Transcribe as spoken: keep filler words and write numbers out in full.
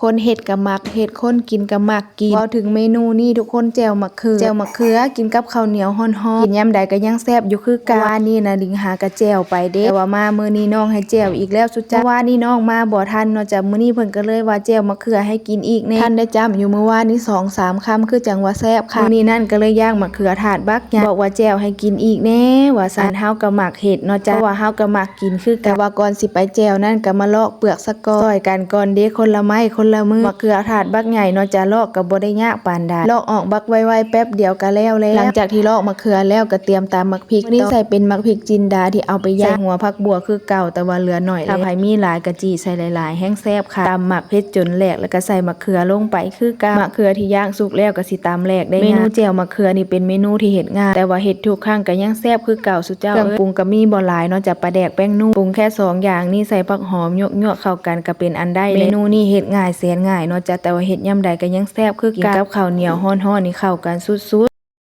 คนเฮ็ดก็มักเฮ็ด คนกินก็มักกิน เว้าถึงเมนูนี้ทุกคน แจ่วมะเขือ แจ่วมะเขือกินกับข้าวเหนียวฮ้อนๆ กินยามใดก็ยังแซ่บอยู่คือเก่า วานนี้นะหลิงหากะแจ่วไปเด้ แต่ว่ามามื้อนี้น้องให้แจ่วอีกแล้วสุจ้า เมื่อวานนี้น้องมาบ่ทันเนาะจ้ะ มื้อนี้เพิ่นก็เลยว่าแจ่วมะเขือให้กินอีกแน่ ทันได้จ้ำอยู่มื้อวานนี้สองสามคำ คือจั่งว่าแซ่บค่ะ มื้อนี้นั่นก็เลยย่างมะเขือถาดบักใหญ่ บอกว่าแจ่วให้กินอีกแน่ ว่าซั่น เฮาก็มักเฮ็ดเนาะจ้ะ เพราะว่าเฮาก็มักกินคือกัน แต่ว่าก่อนสิไปแจ่วนั่นก็มาลอกเปลือกซะก่อน ซ่อยกันก่อนเด้ คนละไม้คนละมือ มะเขือถาดบักใหญ่เนาะจ้ะ ลอกก็บ่ได้ยากปานใด ลอกออกบักไวๆ แป๊บเดียวก็แล้วแล้ว หลังจากที่ลอกมะเขือแล้วก็เตรียมตำหมากพริก มื้อนี้ใส่เป็นหมากพริกจินดาที่เอาไปย่าง ใส่หัวผักบัวคือเก่า แต่ว่าเหลือหน่อย ถ้าไผมีหลายก็จี่ใส่หลายๆ แฮงแซ่บค่ะ ตำหมากเผ็ดจนแหลก แล้วก็ใส่มะเขือลงไปคือเก่า มะเขือที่ย่างสุกแล้วก็สิตำแหลกได้ง่าย เมนูแจ่วมะเขือนี่เป็นเมนูที่เฮ็ดง่าย แต่ว่าเฮ็ดทุกครั้งก็ยังแซ่บคือเก่าสุเจ้า เครื่องปรุงก็มีบ่หลายเนาะจ้ะ ปลาแดก แป้งนัว ปรุงแค่สองอย่างนี้ ใส่ผักหอม หยวกๆ เข้ากันก็เป็นอันได้แล้ว เมนูนี้เฮ็ดง่ายแสนง่ายเนาะจ้ะ แต่ว่าเฮ็ดยามใดก็ยังแซ่บคือเก่า กินกับข้าวเหนียวฮ้อนๆ นี่เข้ากันสุดๆ